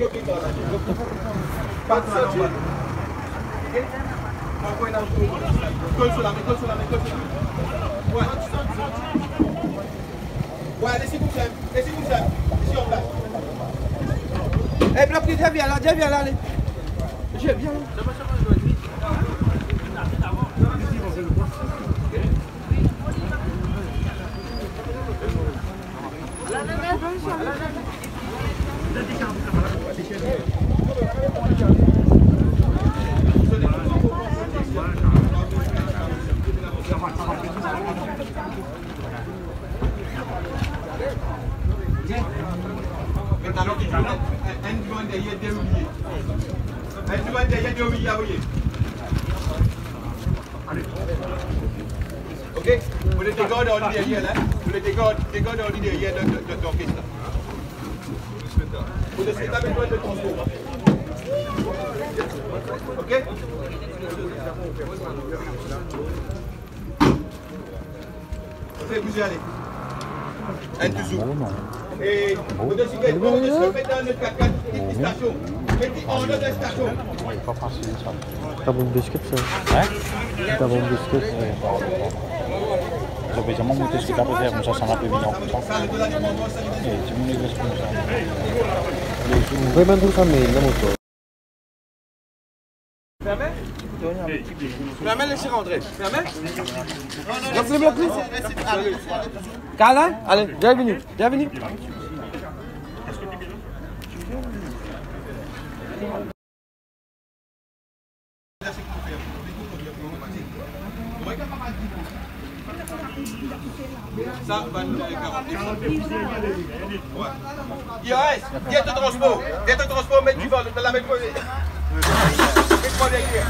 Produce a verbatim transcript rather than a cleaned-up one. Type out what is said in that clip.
Pas la, non, pas. Ok? Kol so lame, kol so lame, kol so lame. Ouais. Ouais, laisse-y comme ça, laisse-y comme ça. Ici en place. Eh, bloc, viens, viens là, viens, viens là, allez. Je viens là. Enn devan, deryer, de obliye. Enn devan, deryer, de obliye, avoye. Ok? Pou les deux gardes, on est derrière, là. Pou les deux gardes, deux gardes, on est derrière de, de, de, d'orchestre, là. Pou les spectacles, de transport. Ok? Vous pouvez bouger, allez. Enn touzour. E motosiklet, motosiklet, met dan lot kat-kat, kit stasion. Met li an lot stasion. Tabon biskit sa. Hein? Tabon biskit. Zot pe dir mwa motosiklet la pe fer koumsa, sa la pe vinn koumsa. E dimoun li res koumsa. Vremem tou sa, me dan moto. Ferme. Ferme, laisse rentrer. Ferme. Bloque-le, bloque-le. Carla, allez, bienvenue, bienvenue. Sa, bann, euh, karant. Ouais. I reste, viens ton transport, viens ton transport, met divan, la met, met derrière.